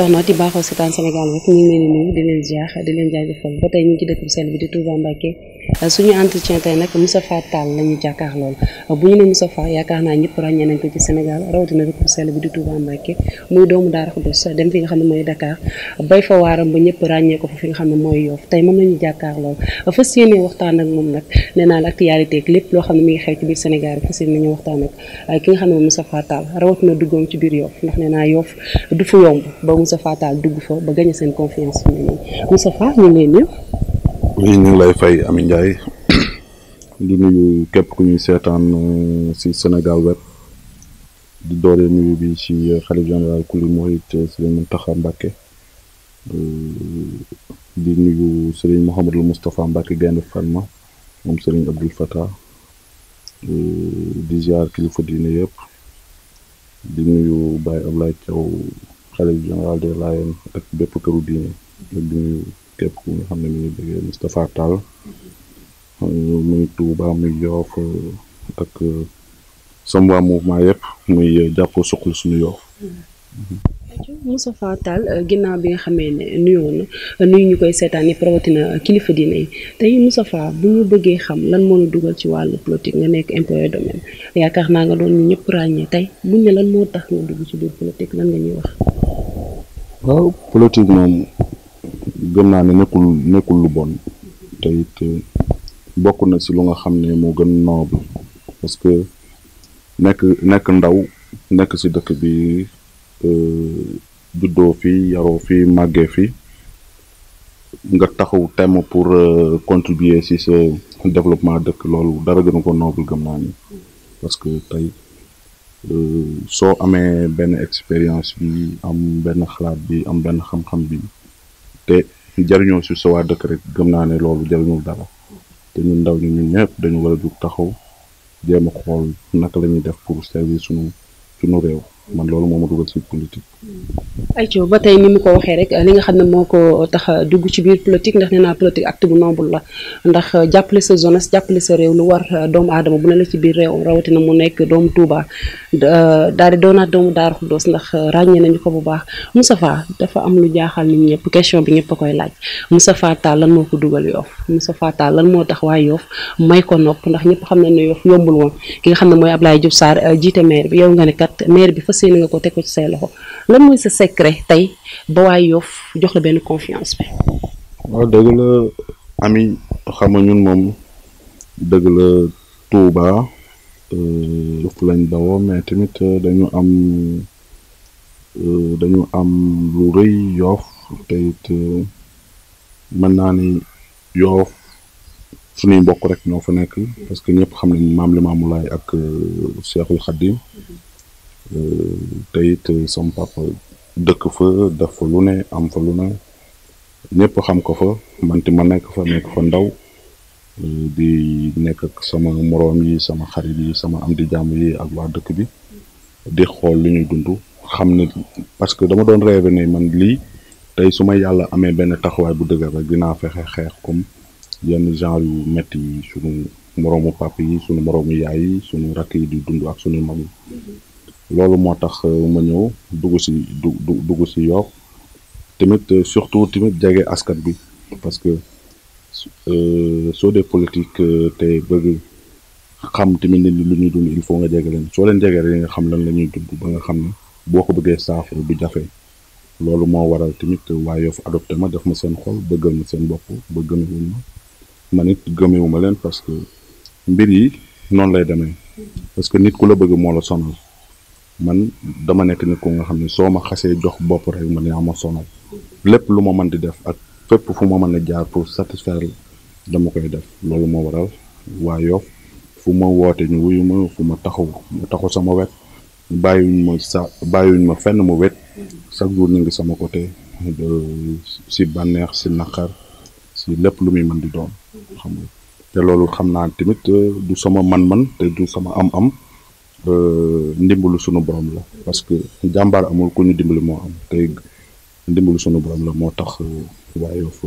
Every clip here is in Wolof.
soxna ti baaxoo seetaan Sénégal rek ñu ngi leen di nuyu di leen ziar di leen jaajëfal ba tey ñu ngi ci dëkk bu sell bi di Touba Mbacké suñu entretien tey nag Moustapha Tall la ñu jàkkaar lool bu ñu ne Moustapha yaakaar naa ñëpp ràññee nañ ko ci Sénégal rawatina dëkk bu sell bi di Touba Mbacké muy doomu Daara Khoudoss dem fi nga xam ne mooy Dakar bay fa waaram ba ñëpp ràññee ko fa fi nga xam ne mooy Yoff tey moom la ñu jàkkaar lool fas yéene waxtaan ak moom nag nee naa la actualité ak lépp loo xam ne mi ngi xew ci biir Sénégal fas yéene nañu waxtaan ak ki nga xam ne mooy Moustapha Tall rawatina duggoom ci biir Yoff ndax nee naa Yoff du fu yomb ba Moustapha Tall dugg fa ba gagné seen confiance fi mu ne nii Moustapha ñu ngi lay nuyu. oui ñu ngi lay fay Amy Ndiaye di nuyu képp ku ñuy seetaan si Sénégal web di doore nuyu bi ci xalif général kuli murit Serigne Mountakha Mbacké di nuyu Serigne Mouhamadou Moustapha Mbacké Gaïndé Fatma moom Serigne Abdoul Fattah di ziar kilifa diine yëpp di nuyu Baye Ablaye Thiaw xalif général des Layènes ak bépp këru diine di nuyu képp ku nga xam ne mi ngi bëggee Moustapha Tall muy Touba muy Yoff ak sama waa mouvement yëpp muy jàppoo suqal suñu Yoff. Moustapha Tall ginnaaw bi nga xamee ne nuyoo na nuyu ñu koy seetaan yi rawatina kilifa diine yi tey Moustapha bu ñu bëggee xam lan moo la dugal ci wàllu politique nga nekk impôt domaine yaakaar naa nga doon ñu ñëpp ràññee tey buñ ne lan moo tax nga dugg ci biir politique lan nga ñuy wax. waaw politique moom gëm naa ne nekkul lu bon te it bokk na si lu nga xam ne moo gën noble parce que nekk ndaw nekk si dëkk bi juddoo fi yaroo fi màggee fi nga taxaw thème pour contribuer si sa développement dëkk loolu dara gën a ko noble gëm naa ni parce que tey soo amee benn expérience bi am benn xalaat bi am benn xam-xam bi te jariñoo si sa waa dëkk rek gëm naa ne loolu jariñul dara te ñun ndaw ñun ñëpp dañu war a jug taxaw jéem a xool naka la ñuy def pour servir suñu réew man loolu moo ma dugal ci politique. ayca ba tey ni mu ko waxee rek li nga xam ne moo ko tax a dugg ci biir politique ndax nee naa politique acte bu noble la ndax jàppale sa jeunesse jàppale sa réew lu war doomu aadama bu ne la ci biir réew rawatina mu nekk doomu Touba daal di doonaat doomu Daara Khoudoss ndax ràññee nañu ko bu baax Moustapha dafa am lu jaaxal nit ñëpp question bi ñëpp a koy laaj Moustapha Tall lan moo ko dugal Yoff Moustapha Tall lan moo tax waaye Yoff may ko nopp ndax ñëpp xam nañ ne Yoff yombul woon ki nga xam ne mooy Abdoulaye Diouf Sarr jiite maire bi yow nga ne kat maire bi fas yéene nga ko teg ko ci say loxo lan mooy sa secret tey ba waa Yoff jox la benn confiance bi. waaw dëgg la Amy xam nga ñun moom dëgg la Touba fu lañ bawoo mais tamit dañu am lu rëy Yoff te it mën naa ni Yoff suñuy mbokk rek ñoo fa nekk parce que ñëpp xam nañ Maam Limaamu Laay ak Cheikhul Khadim te it sama papa dëkk fa def fa lu ne am fa lu ne ñëpp xam ko fa man ti ma nekk fa ndaw di nekk ak sama moroom yi sama xarit yi sama am di jàmm yi ak waa dëkk bi di xool li ñuy dund xam ne parce que dama doon rêvé ne man lii tey su ma yàlla amee benn taxawaay bu dëgër rek dinaa fexe xeex comme yenn genre yu metti yi sunu moroomu papa yi sunu moroomu yaay yi sunu rakk yi di dund ak sunu mag yi loolu moo tax ma ñëw dugg si Yoff tamit surtout tamit jege askan bi parce que soo dee politique te bëgg xam tamit nit ñi lu ñuy dund il faut nga jege leen soo leen jegee rek nga xam lan la ñuy dund ba nga xam ne boo ko bëggee saafara du jafe loolu moo waral tamit waa Yoff adopté ma def ma seen xol bëggal ma seen bopp ba gëmewuñ ma man it gëmewu ma leen parce que mbir yi noonu lay demee parce que nit ku la bëgg moo la sonal man dama nekk nit ku nga xam ne soo ma xasee jox bopp rek man yaa ma sonal lépp lu ma mën di def ak fépp fu ma mën a jaar pour satisfaire dama koy def loolu moo waral waa Yoff fu ma woote ñu wuyu ma fu ma taxaw sama wet bàyyiwuñ ma fenn mu wet chaque jour ñu ngi sama côté si bànneex si naqar si lépp lu muy mën di doon xam nga te loolu xam naa tamit du sama man-man te du sama am-am ndimbalu sunu borom la parce que jàmbaar amul ku ñu dimbali moo am te ndimbalu sunu borom la moo tax waa Yoff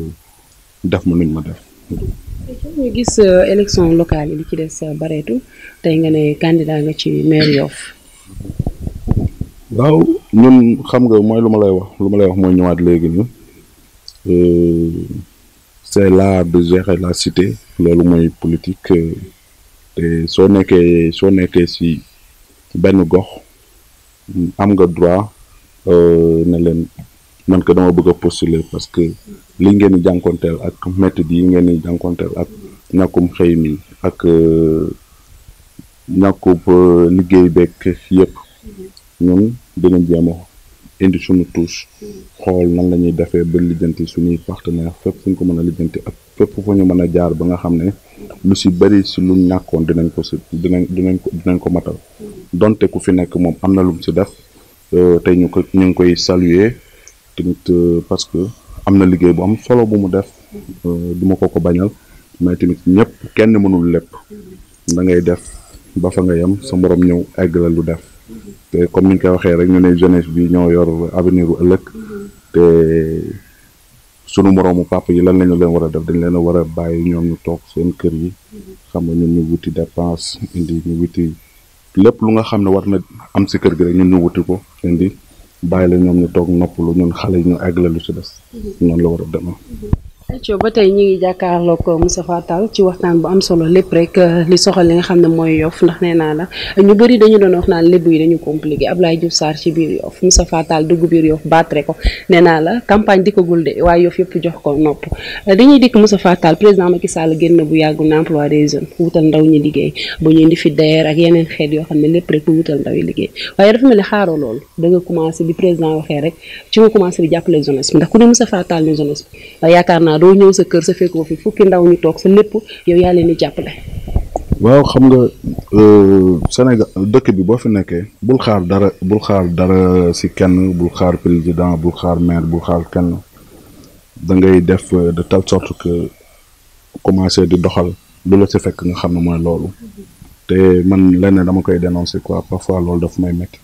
def ma nuñ ma def. ñu gis élection locale yi li ci des bareetu tey nga ne candidat nga ci maire Yoff. waaw ñun xam nga mooy lu ma lay wax mooy ñëwaat léegi ni c'est l'art de gérer la cité loolu mooy politique te soo nekkee ci benn gox am nga droit ne leen man ko dama bëgg a postuler parce que li ngeen di jànkonteel ak méthode yi ngeen di jànkonteel ak ñàkkum xëy mi ak ñàkkub liggéey beeg yëpp ñun dinañ jéem a indi suñu touche xool nan la ñuy defee ba lijjanti suñuy partenaire fépp fu ñu ko mën a lijjanti ak fépp fu ñu mën a jaar ba nga xam ne lu ci bari ci lu ñàkkoon dinañ ko matal donte ku fi nekk moom am na lu mu ci def tey ñu ngi koy saluer tamit parce que am na liggéey bu am solo bu mu def duma ko bañal mais tamit ñëpp kenn mënul lépp da ngay def ba fa nga yem sa morom ñëw egg la lu def te comme ni ñu koy waxee rek ñu ne jeunesse bi ñoo yor avenir u ëllëg te sunu moroomu papa yi lan lañu leen war a def dañ leen a war a bàyyi ñoom ñu toog seen kër yi xam nga ñun ñu wuti dépense indi ñu wuti lépp lu nga xam ne war na am ci kër gi rek ñun ñu wuti ko indi bàyyi la ñoom ñu toog noppalu ñun xale yi ñu egg la lu ci des noonu la war a demee. ayca ba tey ñu ngi jàkkaarloog Moustapha Tall ci waxtaan bu am solo lépp rek li soxal li nga xam ne mooy Yoff ndax nee naa la ñu bëri dañu doon wax naan lébu yi dañu compliqué Abdoulaye Diouf Sarr ci biir Yoff Moustapha Tall dugg biir Yoff battre ko nee naa la campagne dikkagul de waaye Yoff yëpp jox ko nopp dañuy dikk Moustapha Tall président Macky Sall génn bu yàggul na emploi des jeunes wutal ndaw ñi liggéey bu ñu indi fi DER ak yeneen xeet yoo xam ne lépp rek bu wutal ndaw yi liggéey waaye dafa mel ni xaaroo loolu da nga commencé bi président waxee rek ci nga commencé di jàppale jeunesse bi ndax ku ne Moustapha Tall ne jeunesse bi yaakaar naa doo ñëw sa kër sa fekk ko fi fukki ndaw ñu toog sa lépp yow yaa leen di jàppale. waaw xam nga Sénégal dëkk bi boo fi nekkee bul xaar dara ci kenn bul xaar président bul xaar maire bul xaar kenn da ngay def de telle sorte que commencer di doxal lu la ci fekk nga xam ne mooy loolu te man lenn dama koy dénoncer quoi parfois loolu daf may métti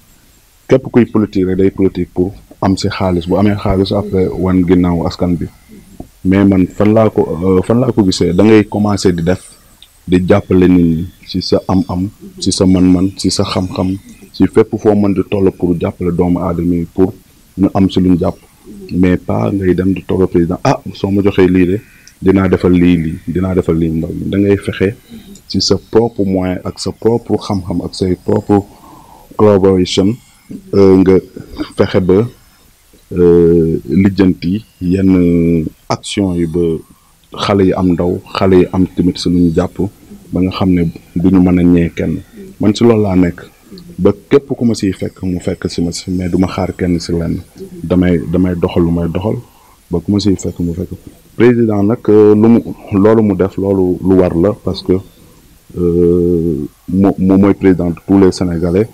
képp kuy politique rek day politique pour am ci xaalis bu amee xaalis après wan ginnaaw askan bi. mais man fan laa ko gisee da ngay commencer di def di jàppale nit ñi ci sa am-am ci sa man-man ci sa xam-xam ci fépp foo mën di toll pour jàppale doomu aadama yi pour ñu am ci luñ jàpp mais pas ngay dem di toog président soo ma joxee lii de dinaa defal lii ndaw ñi da ngay fexe ci sa propre moyen ak sa propre xam-xam ak say propre collaboration nga fexe ba lijjanti yenn action yi ba xale yi am ndaw xale yi am tamit si lu ñu jàpp ba nga xam ne du ñu mën a ñee kenn man si loolu laa nekk ba képp ku ma siy fekk mu fekk si ma si mais du ma xaar kenn si lenn damay doxal lu may doxal ba ku ma siy fekk mu fekk président nag loolu mu def loolu lu war la parce que moom mooy président de tous les Sénégalais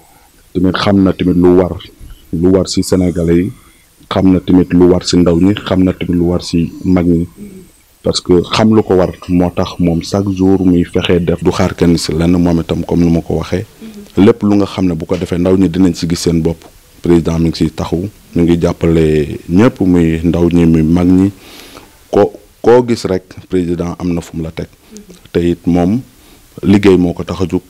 tamit xam na tamit lu war si Sénégalais yi xam na tamit lu war ci ndaw ñi xam na tamit lu war ci mag ñi parce que xam lu ko war moo tax moom chaque jour muy fexee def du xaar kenn ci lenn moom itam comme ni ma ko waxee lépp lu nga xam ne bu ko defee ndaw ñi dinañ ci gis seen bopp président mi ngi ciy taxaw mi ngi jàppale ñëpp muy ndaw ñi muy mag ñi koo gis rek président am na fu mu la teg te it moom liggéey moo ko tax a jug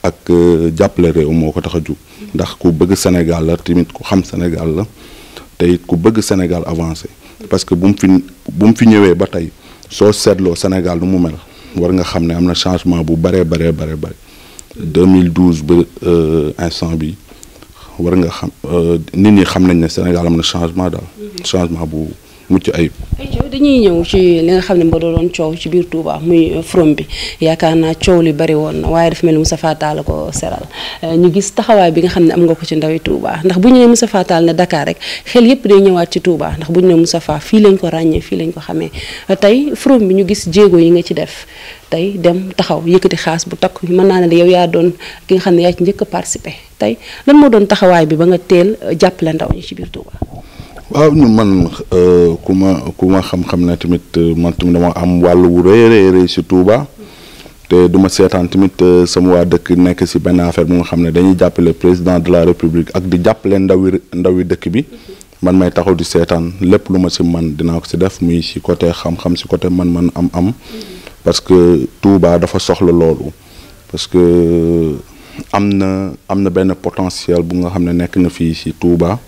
ak jàppale réew moo ko tax a jug ndax ku bëgg Sénégal la tamit ku xam Sénégal la te it ku bëgg Sénégal avancé parce que bu mu fi ñëwee ba tey soo seetloo Sénégal nu mu mel war nga xam ne am na changement bu bare 2012 ba instant bi war nga xam nit ñi xam nañ ne Sénégal am na changement daal changement bu mucc ayib. dañuy ñëw ci li nga xam ne mba doon coow ci biir Touba muy from bi yaakaar naa coow li bari woon na waaye dafa mel ni Moustapha Tall ko seral ñu gis taxawaay bi nga xam ne am nga ko ci ndawi Touba ndax bu ñu nee Moustapha Tall ne Dakar rek xel yépp day ñëwaat ci Touba ndax bu ñu nee Moustapha fii lañ ko ràññee fii lañ ko xamee tey from bi ñu gis jéego yi nga ci def tey dem taxaw yëkkati xaas bu takk mën naa ne yow yaa doon ki nga xam ne yaa ci njëkk a participer tey lan moo doon taxawaay bi ba nga teel jàppale ndaw ñi ci biir Touba. waaw ñu man ku ma xam-xam ne tamit man tamit dama am wàll wu rëy si Touba te du ma seetaan tamit sama waa dëkk nekk si benn affaire bu nga xam ne dañuy jàppale président de la république ak di jàppale ndawi dëkk bi man may taxaw di seetaan lépp lu ma si man dinaa ko si def muy si côté xam-xam si côté man am parce que Touba dafa soxla loolu parce que am na benn potentiel bu nga xam ne nekk na fii si Touba.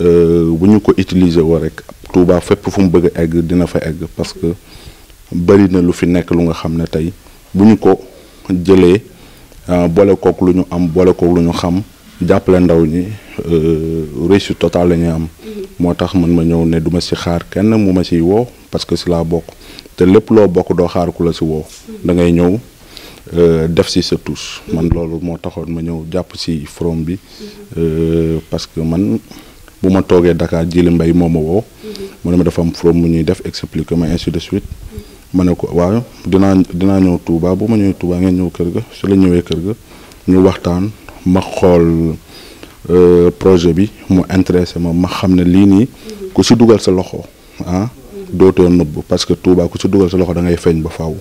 bu ñu ko utiliser woo rek Touba fépp fu mu bëgg a egg dina fa egg parce que bëri na lu fi nekk lu nga xam ne tey bu ñu ko jëlee boole kook lu ñu am boole kook lu ñu xam jàppale ndaw ñi réussite totale la ñuy am. moo tax man ma ñëw ne duma ci xaar kenn mu ma ciy woo parce que ci laa bokk te lépp loo bokk doo xaar ku la ci woo da ngay ñëw def ci sa touche man loolu moo taxoon ma ñëw jàpp ci forum bi parce que man bu ma toogee Dakar Djily Mbaye moo ma woo mu ne ma dafa am forum mu ñuy def expliquer ma ainsi de suite ma ne ko waaw dinaa ñëw Touba bu ma ñëwee Touba ngeen ñëw kër ga su la ñëwee kër ga ñu waxtaan ma xool projet bi mu intéressé ma xam ne lii nii ku ci dugal sa loxo dootoo nëbb parce que Touba ku ci dugal sa loxo da ngay feeñ ba faaw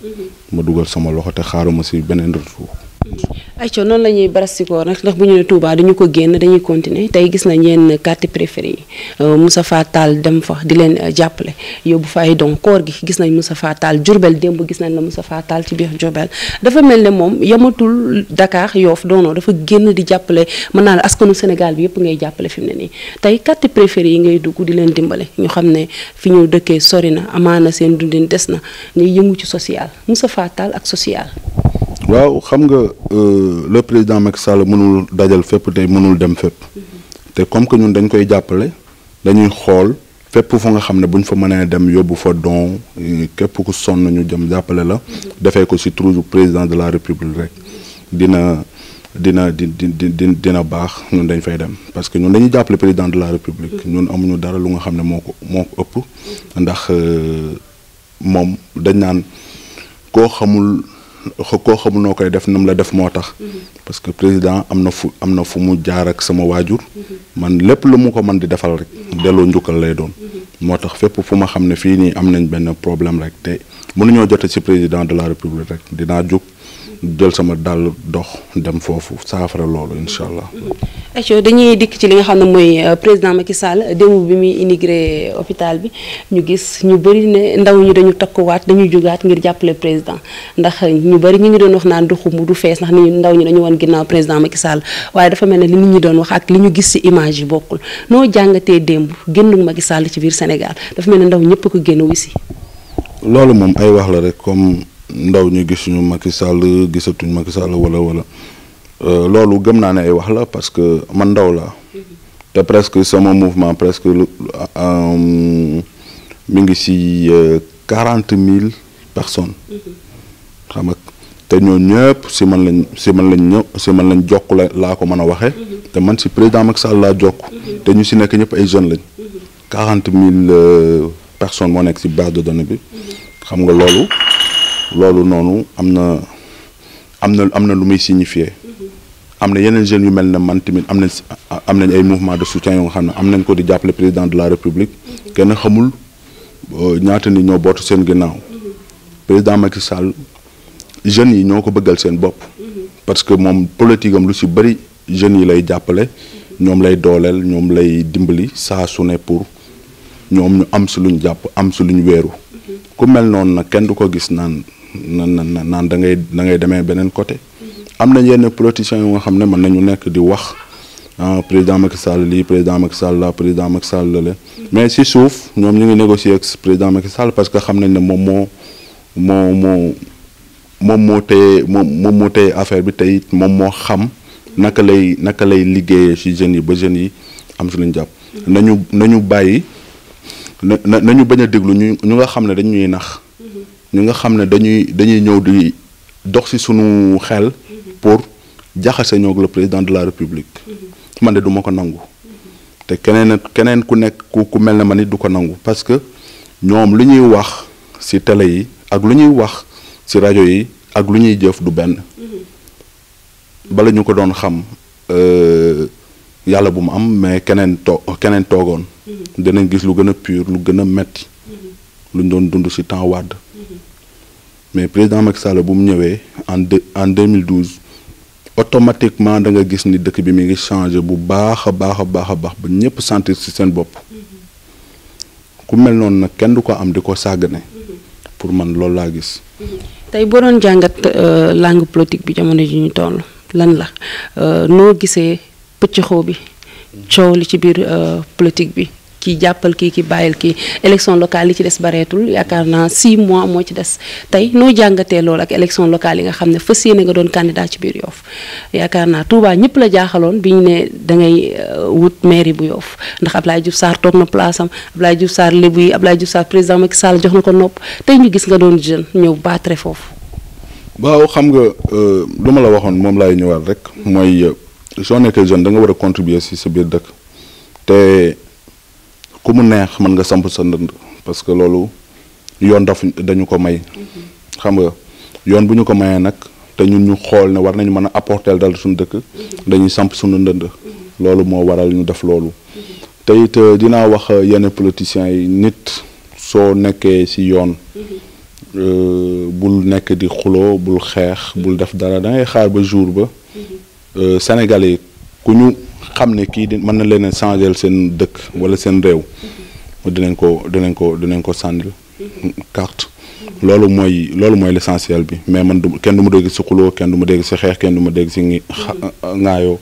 ma dugal sama loxo te xaaruma ci beneen retour. ayca noonu la ñuy barastikoo nag ndax bu ñu ne Touba dañu ko génn dañuy continuer tey gis nañ yenn quartier préféré yi Moustapha Tall dem fa di leen jàppale yóbbu fa ay don koor gi gis nañ Moustapha Tall Diourbel démb gis nañ la Moustapha Tall ci biir Diourbel dafa mel ne moom yamatul Dakar Yoff doonoo dafa génn di jàppale mën naa la askanu Sénégal bi yëpp ngay jàppale fi mu ne nii tey quartier préféré yi ngay dugg di leen dimbale ñu xam ne fi ñu dëkkee sori na amaana seen dundin des na ngay yëngu ci social Moustapha Tall ak social. waaw xam nga le président Macky Sall mënul dajal fépp te mënul dem fépp te comme que ñun dañ koy jàppale dañuy xool fépp fu nga xam ne buñ fa mënee dem yóbbu fa don képp ku sonn ñu jëm jàppale la defee ko ci turu président de la république rek dina baax ñun dañ fay dem parce que ñun dañuy jàppale président de la république ñun amuñu dara lu nga xam ne moo ko ëpp ndax moom dañ naan koo xamul noo koy def nam la def moo tax parce que président am na fu mu jaar ak sama waajur man lépp lu mu ko mën di defal rek delloo njukkal lay doon moo tax fépp fu ma xam ne fii nii am nañ benn problème rek te mënuñoo jote ci président de la république rek dinaa jóg jël sama dàll dox dem foofu saafara loolu incha allah. ayca dañuy dikk ci li nga xam ne mooy président Macky Sall démb bi muy inauguré hôpital bi ñu gis ñu bëri ne ndaw ñi dañu takkuwaat dañuy jugaat ngir jàppale président ndax ñu bëri ñu ngi doon wax naan du xumb du fees ndax ni ndaw ñi dañu wan ginnaaw président Macky Sall waaye dafa mel ne li nit ñi doon wax ak li ñu gis ci image yi bokkul noo jàngatee démb génnu Macky Sall ci biir Sénégal dafa mel ne ndaw ñëpp ko génn wi si. loolu moom ay wax la rek comme ndaw ñu gisuñu Macky Sall gisatuñ Macky Sall wala loolu gëm naa ne ay wax la parce que man ndaw la te presque sama mouvement presque mi ngi ci 40,000 personnes xam nga te ñoo ñëpp ci man lañ jokk laa ko mën a waxe te man ci président Macky Sall laa jokk te ñu ci nekk ñëpp ay jeunes lañ 40,000 personnes moo nekk ci base de données bi xam nga loolu noonu am na lu muy signifier am na yeneen jeunes yu mel ne man tamit am nañ ay mouvement de soutien yoo nga xam ne am nañ ko di jàppale président de la république kenn xamul ñaata nit ñoo bootu seen ginnaaw président Macky Sall jeunes yi ñoo ko bëggal seen bopp parce que moom politique am lu ci bëri jeunes yi lay jàppale ñoom lay dooleel ñoom lay dimbali saa su ne pour ñoom ñu am ci luñ jàpp am ci luñ weeru ku mel noonu nag kenn du ko gis naan da ngay demee beneen côté am na yenn politiciens yu nga xam ne mën nañu nekk di wax président Macky Sall lii président Macky Sall la président Macky Sall la mais ci suuf ñoom ñu ngi négocier ak président Macky Sall parce que xam nañ ne moom moo téye affaire bi tey moom moo xam naka lay liggéeyee ci jeunes yi ba jeunes yi am ci luñ jàpp nañu bàyyi nañu bañ a déglu ñu nga xam ne dañuy nax ñu nga xam ne dañuy ñëw di dox ci sunu xel pour jaxase ñoog le président de la république man de du ma ko nangu te keneen ku nekk ku mel ne man it du ko nangu parce que ñoom lu ñuy wax ci télé yi ak lu ñuy wax ci rajo yi ak lu ñuy jëf du benn bala ñu ko doon xam yàlla bu mu am mais keneen toogoon dinañ gis lu gën a pur lu gën a metti lu ñu doon dund ci temps Wade mais président Macky Sall bu mu ñëwee en 2012 automatiquement da nga gis ni dëkk bi mi ngi changé bu baax a baax ba ñëpp sentir ci seen bopp ku mel noonu nag kenn du ko am di ko sàggane pour man loolu laa gis. tey boo doon jàngat langue politique bi jamono ji ñu toll lan la noo gisee pëccëxoo bi coow li ci biir politique bi kii jàppal kii bàyyil kii élection locale yi ci des bareetul yaakaar naa 6 mois moo ci des tey noo jàngatee loolu ak élection locale yi nga xam ne fas yéene nga doon candidat ci biir Yoff yaakaar naa Touba ñëpp la jaaxaloon bi ñu ne da ngay wut mairie bu Yoff ndax Abdoulaye Diouf Sarr toog na place am Abdoulaye Diouf Sarr lébu yi Abdoulaye Diouf Sarr président Macky Sall jox na ko nopp tey ñu gis nga doon jeune ñëw battre foofu. waaw xam nga lu ma la waxoon moom laay ñëwaat rek mooy soo nekkee jeune da nga war a contribuer si sa biir dëkk te ku mu neex mën nga samp sa ndënd parce que loolu yoon dañu ko may xam nga yoon bu ñu ko mayee nag te ñun ñu xool ne war nañu mën a apporter dal suñu dëkk dañuy samp suñu ndënd loolu moo waral ñu def loolu te it dinaa wax yenn politiciens yi nit soo nekkee ci yoon bul nekk di xuloo bul xeex bul def dara da ngay xaar ba jour ba Sénégalais ku ñu xam ne kii di mën na leen a changer seen dëkk wala seen réew dinañ ko sànnil carte loolu mooy l'essentiel bi mais man kenn du ma dégg si xuloo kenn du ma dégg si xeex kenn du ma dégg si ŋaayoo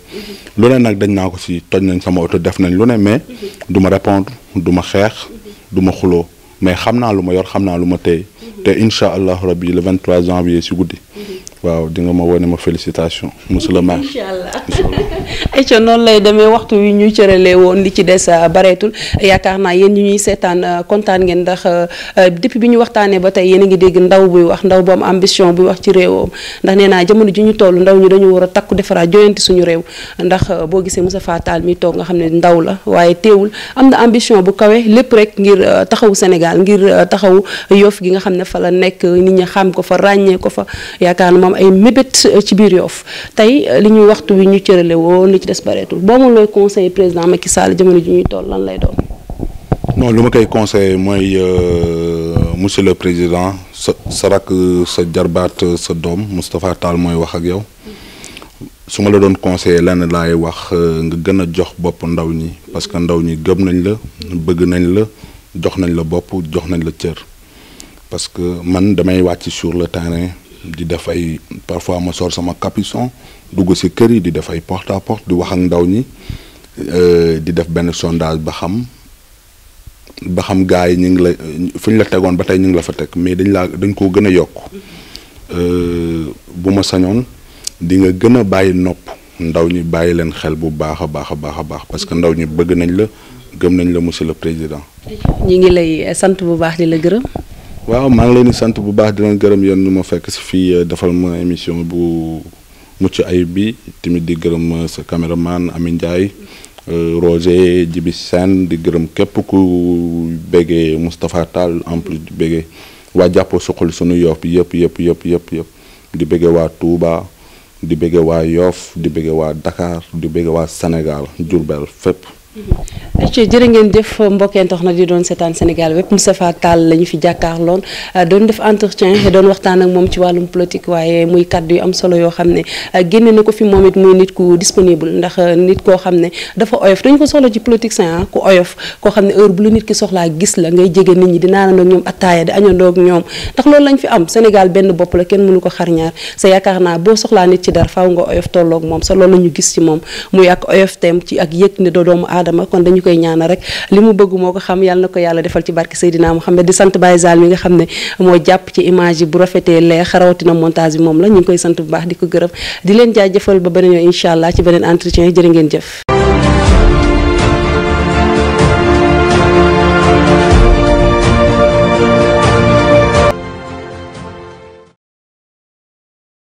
lu ne nag dañ naa ko si toj nañ sama oto def nañ lu ne mais du ma répondre du ma xeex du ma xuloo mais xam naa lu ma yor xam naa lu ma téye te incha allah rabbi le 23 janvier si guddi waaw di nga ma wone ma félicitation monsieur le maire. incha allah ayca noonu lay demee waxtu wi ñu cëralee woon li ci des bareetul yaakaar naa yéen ñi ñuy seetaan kontaan ngeen ndax depuis bi ñu waxtaanee ba tey yéen a ngi dégg ndaw buy wax ndaw bu am ambition buy wax ci réewam ndax nee naa jamono ji ñu toll ndaw ñi dañu war a takku defaraat joyanti suñu réew ndax boo gisee Moussa Fatal mi toog nga xam ne ndaw la waaye teewul am na ambition bu kawe lépp rek ngir taxawu Sénégal ngir taxawu Yoff gi nga xam ne fa la nekk nit ñi xam ko fa ràññee ko fa yaakaar naa moom ay mébét ci biir Yoff tey li ñuy waxtu wi ñu cërale woon li ci des bareetul boo ma looy conseiller président Macky Sall jamono ji ñuy toll lan lay doon. non lu ma koy conseiller mooy monsieur le président sa rakk sa jarbaat sa doom Moustapha Tall mooy wax ak yow su ma la doon conseiller lenn laay wax nga gën a jox bopp ndaw ñi parce que ndaw ñi gëm nañ la bëgg nañ la jox nañ la bopp jox nañ la cër parce que man damay wàcc sur le terrain. di def ay parfois ma sor sama capuchon dugg ci kër yi di def ay porte à porte di wax ak ndaw ñi di def benn sondage ba xam gars yi ñu ngi la fu ñu la tegoon ba tey ñu ngi la fa teg mais dañ koo gën a yokk bu ma sañoon di nga gën a bàyyi nopp ndaw ñi bàyyi leen xel bu baax a baax parce que ndaw ñi bëgg nañ la gëm nañ la monsieur le président. ñi ngi lay sant bu baax di la gërëm. waaw maa ngi leen di sant bu baax di leen gërëm yéen ñu ma fekk si fii defal ma émission bu mucc ayib bi tamit di gërëm sa caméraman Ami Ndiaye Roger Djibi Sène di gërëm képp ku béggee Moustapha Tall en plus di béggee waa jàppoo suqali sunu Yoff bi yëpp di béggee waa Touba di béggee waa Yoff di béggee waa Dakar di béggee waa Sénégal Diourbel fépp. jërë ngeen jëf mbokkeen tax na di doon seetaan Sénégal wépp Moustapha Tall la ñu fi jàkkaarloon doon def entretien doon waxtaan ak moom ci wàllum politique waaye muy kàddu yu am solo yoo xam ne génne na ko fi moom it muy nit ku disponible ndax nit koo xam ne dafa oyof dañu ko soxla ci politique sain ku oyof koo xam ne heure bu la nit ki soxlaa gis la ngay jege nit ñi di naanandoo ak ñoom attaaya di añandoo ak ñoom ndax loolu lañ fi am Sénégal benn bopp la kenn mënu ko xar ñaar sa yaakaar naa boo soxlaa nit ci dara faaw nga oyof tolloog moom sa loolu la ñu gis ci moom muy ak oyof teem ci ak yëg ne doo doomu aadama kon dañu koy ñaanal rek li mu bëgg moo ko xam yàlla na ko yàlla defal ci barke Seydina Mouhamed di sant Baye Zal mi nga xam ne moo jàpp ci image yi bu rafetee leer rawatina montage bi moom la ñu ngi koy sant bu baax di ko gërëm di leen jaajëfal ba beneen yoon incha allah ci beneen entretien yi jërë ngeen jëf